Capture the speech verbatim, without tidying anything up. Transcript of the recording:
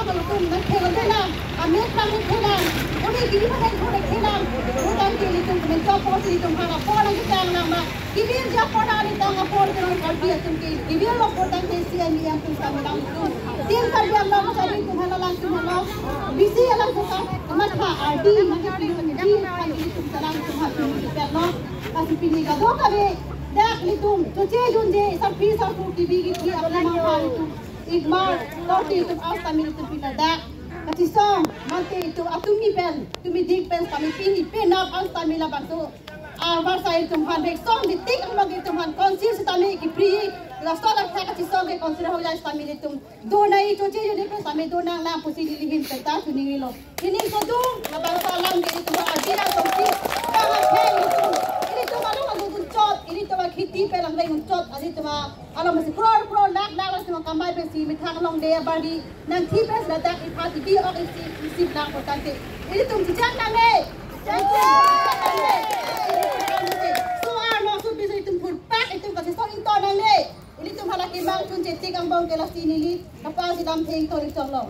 alam alam tum nangkhelang dun lang, amek lang nangkhelang, uni kini pahen ko nangkhelang, pu tangte ilitum kementok apotsi ilitum aphan apor nangketang lang ma, kini ja apor nangketang apor ke non Karbi atum ke, kini lo pu tangte C N D M atum kami lang tum. Tim Karbi Anglong kami tum hala lang tum hala, bisi alam tum kamatha ardi nangkepilun di kami tum salang tum ha tum di pet lo. Lasi pini kadokave dak ilitum choche junje, sarpi sarpo kebi kethi aphan aphan ilitum, Igmar, Korte atum astamil ilitum pita dak kachisong, mate ilitum atumi pen, tumi dik pen kami pini penap astamil labangso arvar sai ilitum aphan bek song di tik ang bagi ilitum aphan council sitame kipri, laso dak kachisong ke council hau ya sitame ilitum donai, choche junje pen sitame donang nang pusi neli ahin penta chiningri lo. Neli sodung labangso alam ke ilitum abira songsi, kang akhei ilitum, ilitum along along dun chot, ilitum akhiti pen lang dun chot, ilitum alam si crore crore lakh lakh ilitum kamai pensi methang along de abadi nangthi pen ladak ipha tibi ok isi isi lang pu tangte ilitum chechak nangne. Chechak nangne. So arlo so bisa ilitum phurpak ilitum kachisong ington nangne. Ilitum hala kemang chunche tik angbong ke lasi neli kapangsi damthe ington ington lo.